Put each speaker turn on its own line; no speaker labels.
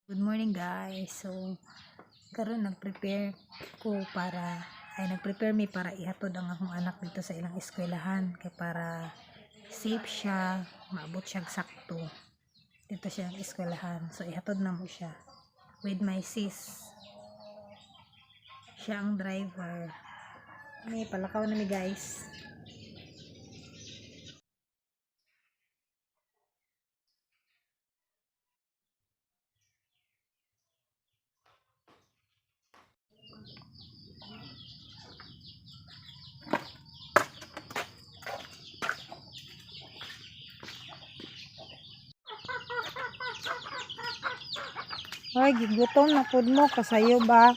Good morning, guys. So karon nag-prepare ko para ay nag-prepare mi para ihatod ang akong anak dito sa ilang eskwelahan kay para safe siya, maabot siya sakto dito siya ang eskwelahan. So ihatod na mo siya with my sis. Siya ang driver. May palakaw na mi, guys. Ay, gigutom na pud mo, kasayo ba?